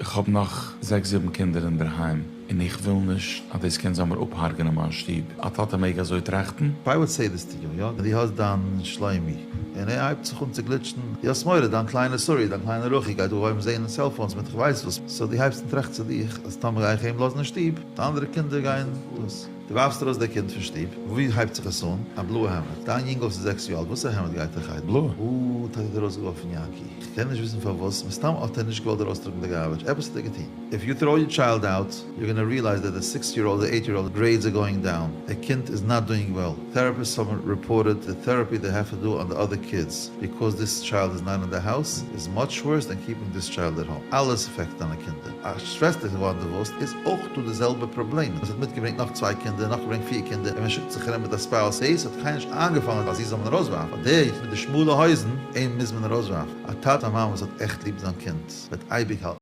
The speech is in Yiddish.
איך האב נאך זעקס זיבן קינדער אינדערהיים און איך וויל נישט אז דאס קינד זאל מיר אפ'הרג'נען מיין שטוב. א טאטע מעג אזוי טראכטן? I would say this to you, יא, דו האסט דיין שלומי און ער הייבט זיך אן צו גליטשן, דו האסט מורא דיין קליינע סורי, דיין קליינע רוחי גייט אנהויבן זעהן אין cellphones מיט כ'ווייס וואס, so דו הייבסט אן טראכטן צו דיך אז טאמער גיי איך אים לאזן אין שטוב, די אנדערע קינדער גייען דאס. דו ווארפסט ארויס די קינד פון שטוב, ווי הייבט זיך עס אן? א בלויע העמד. דיין יונגל וואס איז 6 יאר אלט, וואס א העמד גייט ער חדר? בלויע. אוי, טאטי האט ארויסגעווארפן יענקי. איך קען נישט וויסן פארוואס, מסתם האט ער נישט געוואלט ארויסטראגן די garbage, עפעס האט ער געטון. If you throw your child out, you're gonna realize that the 6-year-old, the 8-year-old grades are going down. The kind is not doing well. Therapists have reported the therapy they have to do on the other kids because this child is not in the house is much worse than keeping this child at home. אלעס affect דיינע קינדער. א שוועסטער איז געווארן divorced, איז אויך דא די זעלבע פראבלעם. עס האט מיטגעברענגט נאך צוויי קינדער, נאך געברענגט פיר קינדער, און מען שיקט זיך ארום מיט א spouse. דאס האט קיינער נישט איינגעפאלן אז זי זאל מען ארויסווארפן. אבער דער מיט די שמאלע הויזן, אים מוז מען ארויסווארפן. א טאטע א מאמע וואס האט עכט ליב זיין קינד, וועט אייביג האלטן.